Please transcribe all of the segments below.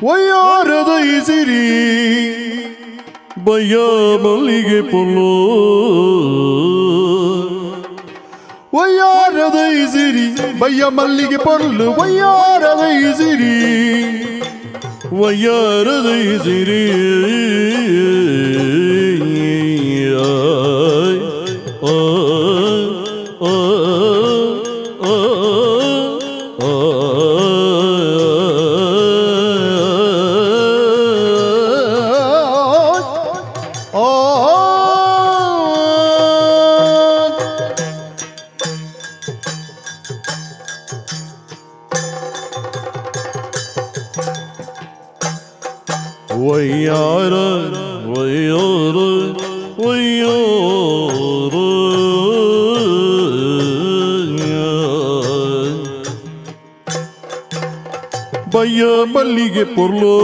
ಒಯ್ಯಾರದ ಸಿರಿ ಬಯ್ಯ ಮಲ್ಲಿಗೆ ಪೊಲ್ಲು ಒಯ್ಯಾರದ ಸಿರಿ ಬಯ್ಯ ಮಲ್ಲಿಗೆ ಪೊಲ್ಲು ಒಯ್ಯಾರದ ಸಿರಿ ಒಯ್ಯಾರದ ಸಿರಿ ವಯ್ಯಾರ ವಯ್ಯಾರ ವಯ್ಯಾರ ಬಯ್ಯ ಮಲ್ಲಿಗೆ ಪೊರ್ಲು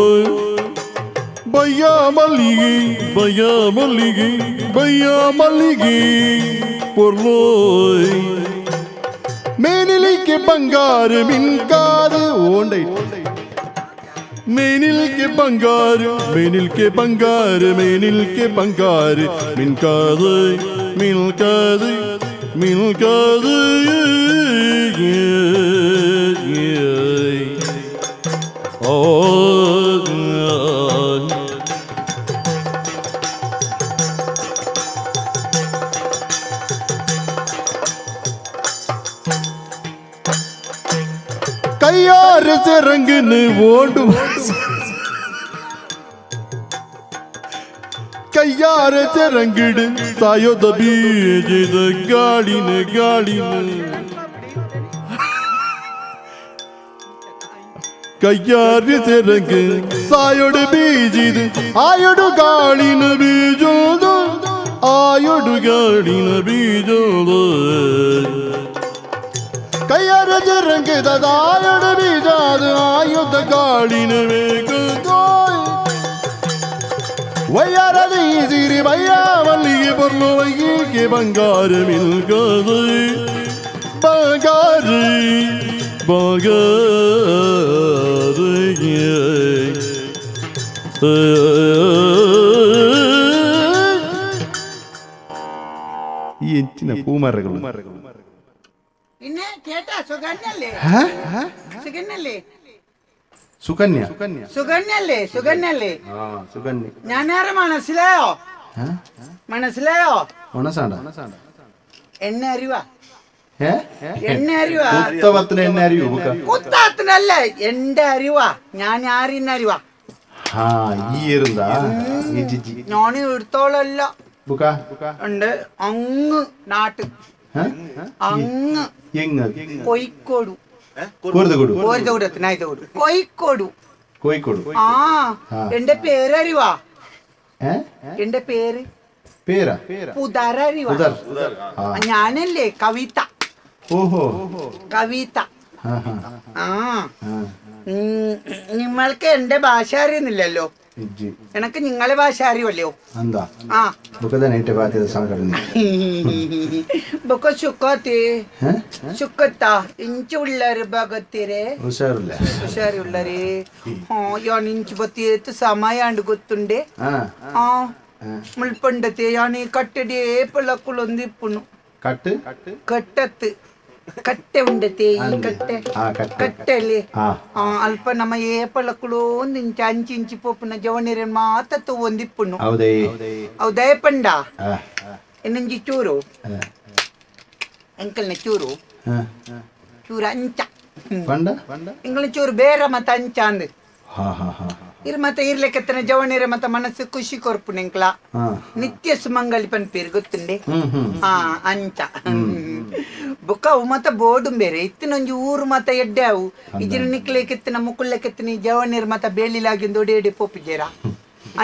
ಬಯ್ಯ ಮಲ್ಲಿಗೆ ಬಯ್ಯ ಮಲ್ಲಿಗೆ ಬಯ್ಯ ಮಲ್ಲಿಗೆ ಪೊರ್ಲು ಮೇನಿಲಿಕ್ಕೆ ಬಂಗಾರ ಮಿನ್ಕಾದು ಓಂಡೈ ಮೇನಿಲ್ಕೆ ಬಂಗಾರ ಮೇನಿಲ್ಕೆ ಬಂಗಾರ ಮೇನಿಲ್ಕೆ ಬಂಗಾರ ಮಿನ್ಕಾದು ಮಿನ್ಕಾದು ಮಿನ್ಕಾದು ಓ ಕೈಯಾರ ರಂಗನು ಓಡು ಕೈಯಾರ ರಂಗಿಡು ಸಾಯೋದ ಬೀಜದ ಗಾಳಿನ ಗಾಳಿನ ಕೈಯಾರ ರಂಗ ಸಾಯೋಡು ಬೀಜಿದ ಆಯೋಡು ಗಾಳಿನ ಬೀಜೋದು ಆಯೋಡು ಗಾಳಿನ ಬೀಜೋದು ಕೈಯಾರ ರಂಗದ ಆಯೋಡು ಬೀಜಾದ ಆಯುಧ ಗಾಳಿನ ಬೇಕು ವಯ್ಯಾರದ ಸಿರಿ ಬಯ್ಯ ಮಲ್ಲಿಗೆ ಪೊರ್ಲು ವಯ್ಯಿಗೆ ಬಂಗಾರ ಮಿಲ್ಕದು ಬಂಗಾರ ಬಂಗಾರ ಈ ಎಂಚಿನ ಪೂಮರಗಳು പിന്നെ ചേട്ടാ സുകന്യല്ലേ? സുകന്യല്ലേ? സുകന്യ സുകന്യല്ലേ? സുകന്യല്ലേ? ആ സുകന്യ. ഞാനാരെ മനസ്സിലായോ? മനസ്സിലായോ? എന്നെ അറിവാ? എന്നെ അറിവാ? കുത്താത്തിനല്ല, എന്റെ അറിവാ. ഞാൻ ആരിന്ന് അറിവാ? ഞാൻ എടുത്തോളല്ല ഉണ്ട് അങ്ങ് നാട്ട് അങ്ങ് കോഴിക്കോട് കോഴിക്കോട് കോഴിക്കോട്. ആ എന്റെ പേരറിവാ? എന്റെ പേര് പുതരറിവാ? ഞാനല്ലേ കവിത. ഓഹോ കവിത. ആ നിങ്ങൾക്ക് എന്റെ ഭാഷ അറിയുന്നില്ലല്ലോ. എനക്ക് നിങ്ങളെ ഭാഷ അറിയുമല്ലോ. ആ ബൊക്ക സുഖത്തെ സുഖത്താ ಇಂಚು ಉಳ್ಳಾರು ಭಗತ್ತಿರೆ ಹುಷಾರುಳ್ಳಾರೆ. ಯಾನ್ ಇಂಚು ಬತ್ತಿ ಸಮಯ ಅಂಡ್ ಗೊತ್ತುಂಡೆ. ಆ ಮುಳ್ಪಂಡತೆ ಯಾನಿ ಕಟ್ಟಡಿ ಪಳಕುಲೊಂದಿಪ್ಪುನು ಕಟ್ಟತ್ತು ಕಟ್ಟೆ ಉಂಡತೆ ಈ ಕಟ್ಟೆ ಕಟ್ಟೆಲಿ ಅಲ್ಪ ನಮ್ಮ ಏಪಳಕುಲು ಒಂದ್ ಇಂಚು ಅಂಚು ಇಂಚು ಪೋಪುನ ಜವನಿರ ಮಾತ ಒಂದಿಪ್ಪುನು. ಹೌದೇ ಪಂಡ ಇನ್ನೊಂಜಿ ಚೂರು ಅಂಕಲ್ನ ಚೂರು ಚೂರು ಅಂಚ ಇಂಗ್ಲ ಚೂರು ಬೇರೆ ಮತ್ತ ಅಂಚ ಅಂದ್ ಇರ್ ಮತ್ತ ಇರ್ಲಿಕ್ಕತ್ತನ ಜವನಿರ ಮತ್ತ ಮನಸ್ಸು ಖುಷಿ ಕೊರ್ಪುನ ಎಂಕ್ಲ ನಿತ್ಯ ಸುಮಂಗಲಿ ಪನ್ಪೀರ್ ಗೊತ್ತುಂಡೆ. ಆ ಅಂಚ ಬೊಕ್ಕ ಅವು ಮತ್ತ ಬೋರ್ಡು ಬೇರೆ ಇತ್ತಿನೊಂಜಿ ಊರು ಮತ್ತ ಎಡ್ಡೆ ಅವು ಇಜಿನ ನಿಕ್ಲೇಕೆತ್ತಿನ ಮುಕುಳ್ಳೆಕೆತ್ತಿನ ಜವನಿರ್ ಮತ್ತ ಬೇಲಿಲಾಗಿಂದ ಒಡೆ ಎಡೆ ಪೋಪಿಜೇರ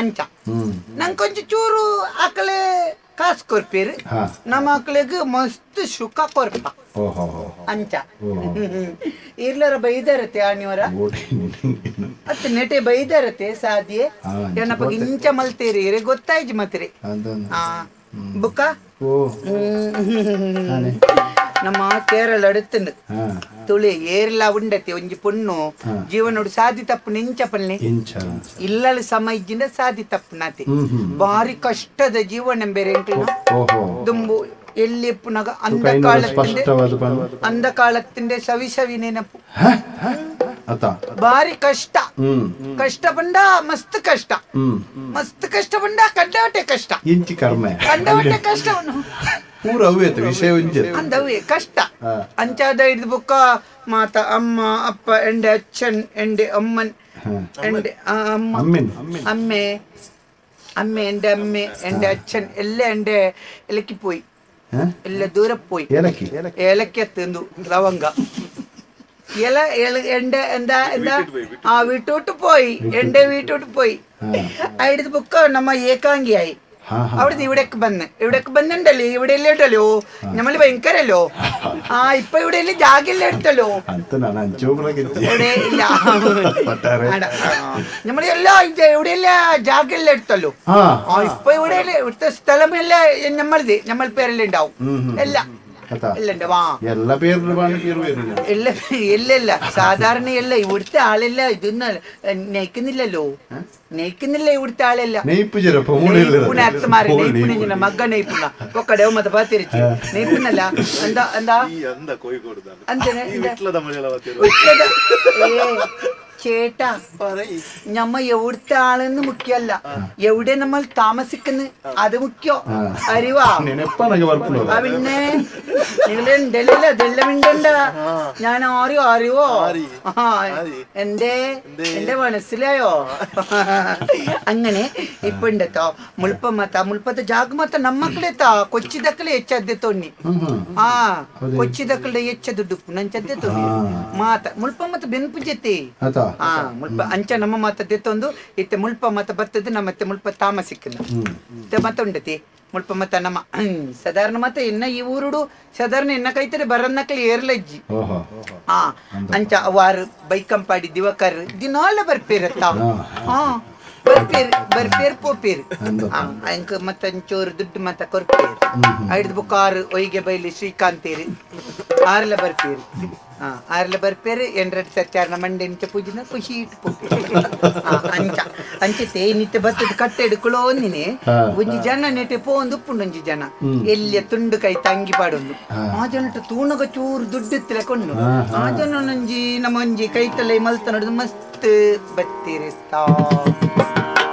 ಅಂಚ. ನಂಗೊಂಜಿ ಚೂರು ಆಕಲೆ ಕಾಸು ಕೊರ್ಪೀರ್ ನಮ್ಮ ಆಕಳಿಗೆ ಮಸ್ತ್ ಸುಖ ಕೊರ್ಪ ಅಂಚ. ಇರ್ಲರ ಬೈದಾರತೆ ಆನಿವರ ಅತ್ತ ನೆಟೆ ಬೈದಾರತೆ ಸಾದಿಯೆ ಏನಪ್ಪ ಇಂಚ ಮಲ್ತೇರಿ ಇರೆ ಗೊತ್ತಾಯ್ತು ಮತ್ರಿ. ಆ ಬುಕ್ಕ ನಮ್ಮ ಕೇರಳ அடுத்துண்டு ತುಳಿ ಏರ್ಲ ಉಂಡತಿ ಒಂಜಿ ಪೊಣ್ಣು ಜೀವನೋಡು ಸಾದಿ ತಪ್ಪು ನೆಂಚ ಪನ್ನೆ ಇಲ್ಲಲ ಸಮ ಇಜ್ಜಿಂದ ಸಾದಿ ತಪ್ಪುನಾತಿ ಬಾರಿ ಕಷ್ಟದ ಜೀವನ ಬೇರೆ ದುಂಬು ಎಲ್ಲಿ ಪುನಗ ಅಂಧಕಾಲത്തിന്റെ ಸವಿ ಸವಿ ನೆನಪು ಬಾರಿ ಕಷ್ಟ ಕಷ್ಟ ಬಂಡ ಮಸ್ತ್ ಕಷ್ಟ ಮಸ್ತ್ ಕಷ್ಟ ಬಂಡ ಕಂಡವಟೆ ಕಷ್ಟ ಕಂಡವಟೆ ಕಷ್ಟ ಅಂದವೇ ಕಷ್ಟ ಅಂಚಾದ ಹಿಡಿದು ಬುಕ್ಕ ಮಾತ ಅಮ್ಮ ಅಪ್ಪ ಎಂಡೆ ಅಚ್ಚನ್ ಎಂಡೆ ಅಮ್ಮನ್ ಎಂಡೆ ಅಮ್ಮ ಅಮ್ಮೆ ಅಮ್ಮೆ ಎಂಡೆ ಅಮ್ಮೆ ಎಂಡೆ ಅಚ್ಚನ್ ಎಲ್ಲ ಎಂಡೆ ಎಲಕ್ಕಿ ಪೋಯಿ ಎಲ್ಲ ದೂರ ಪೋಯಿ ಏಲಕ್ಕಿ ತಿಂದು ಲವಂಗ ಎಲ ಎಂಡೆ ಎಂದ ಎಂದ ಆ ವಿಟೋಟು ಪೋಯಿ ಎಂಡೆ ವಿಟೋಟು ಪೋಯಿ ಹಿಡಿದು ಬುಕ್ಕ ನಮ್ಮ ಏಕಾಂಗಿ ಆಯಿ അവിടുന്ന് ഇവിടേക്ക് വന്ന് ഇവിടേക്ക് വന്നിണ്ടല്ലോ ഇവിടെ എല്ലാം ഉണ്ടല്ലോ നമ്മള് ഭയങ്കരല്ലോ ആ ഇപ്പൊ ഇവിടെ എല്ലാം ജാഗെല്ലാം എടുത്തല്ലോ ഇവിടെ ഇല്ല നമ്മളെല്ലാം ഇവിടെയെല്ലാം ജാഗെല്ലാം എടുത്തല്ലോ ആ ഇപ്പൊ ഇവിടെ ഇവിടുത്തെ സ്ഥലമെല്ലാം നമ്മളത് നമ്മൾ പേരെല്ലാം ഉണ്ടാവും എല്ലാം എല്ലാം സാധാരണ അല്ല ഇവിടുത്തെ ആളല്ല ഇതൊന്നും നെയ്ക്കുന്നില്ലല്ലോ നെയ്ക്കുന്നില്ല ഇവിടുത്തെ ആളല്ല നെയ്പ്പുന മഗ്ഗ നെയ്പ്പുന ഒക്കടെ മത പാത്തിരിച്ചു നെയ്പ്പുന്നല്ല എന്താ എന്താ ചേട്ടാ ഞമ്മ എവിടുത്തെ ആളെന്ന് മുഖ്യല്ല എവിടെ നമ്മൾ താമസിക്കുന്നു അത് മുഖ്യോ അറിവാ പിന്നെ നിങ്ങള് ഉണ്ടല്ലോ അതെല്ലാം ഉണ്ടണ്ട ഞാൻ ആറിയോ അറിവോ ആ എന്തേ എന്റെ മനസ്സിലായോ അങ്ങനെ ഇപ്പൊ ഉണ്ടത്തോ മുൾപ്പ മത്ത മുൾപ്പത്തെ ജാഗ് മത്ത നമ്മക്കളെത്താ കൊച്ചിദക്കളെ ಹೆಚ್ಚದ್ದೆ ತೊನ್ನಿ ಆ ಕೊಚ್ಚಿದಕ್ಕಲ್ಡೆ ಹೆಚ್ಚ ದುಡ್ಡು ನಂಚದ್ದೆ ತೊನ್ನಿ ಮಾತ ಮುಲ್ಪ ಮತ್ತ ಬೆನ್ಪು ಜೊತೆ ಆ ಮುಲ್ಪ ಅಂಚ ನಮ್ಮ ಮಾತ ದೆತ್ತೊಂದು ಇತ್ತೆ ಮುಲ್ಪ ಮತ ಬರ್ತದೆ ನಮ್ಮತ್ತೆ ಮುಲ್ಪ ತಾಮಸಿಕ್ಕನ ಮತ್ತ ಉಂಡತಿ ಮುಲ್ಪ ಮತ್ತ ನಮ್ಮ ಸಾಧಾರಣ ಮತ್ತ ಎನ್ನ ಈ ಊರುಡು ಸಾಧಾರಣ ಎನ್ನ ಕೈತರೆ ಬರನ್ನಕ್ಲಿ ಏರ್ಲಜ್ಜಿ ಆ ಅಂಚ ಅವಾರು ಬೈಕಂಪಾಡಿ ದಿವಕರ್ ದಿನಾಲ ಬರ್ಪೇರತ್ತ ಹಾ ಬರ್ಪೇರ್ ಬರ್ಪೇರ್ ಪೋಪೇರ್ ಅಂಕ ಮತ್ತ ಒಂಚೂರು ದುಡ್ಡು ಮತ್ತ ಕೊರ್ಪೇರು ಐದು ಬುಕ್ಕಾರು ಒಯ್ಗೆ ಬೈಲಿ ಶ್ರೀಕಾಂತೇರಿ ಆರ್ಲ ಬರ್ಪೇರು ಆರ್ಲ ಬರ್ಪೇರು ಎಂಡ್ರೆಡ್ ಸತ್ಯಾರ್ನ ಮಂಡೆ ನಿಂಚ ಪೂಜಿನ ಖುಷಿ ಇಟ್ಟು ಪೋಪೇರು ಅಂಚ ಅಂಚತೆ ನಿತ್ಯ ಬತ್ತದ ಕಟ್ಟೆ ಹಿಡ್ಕೊಳ್ಳೋ ಒಂದಿನಿ ಒಂಜಿ ಜನ ನೆಟೆ ಪೋಂದು ಉಪ್ಪುಂಡು ಒಂಜಿ ಜನ ಎಲ್ಲಿಯ ತುಂಡು ಕೈ ತಂಗಿ ಪಾಡೊಂದು ಆ ಜನಟ ತೂಣಗ ಚೂರು ದುಡ್ಡು ಎತ್ತಲೆಕೊಂಡು ಆ ಜನ ಒಂಜಿ ನಮ್ಮ ಒಂಜಿ ಕೈ ತಲೆ ಮಲ್ತ ನೋಡುದು ಮಸ್ತ್ ಬತ್ತಿರ್ತಾ.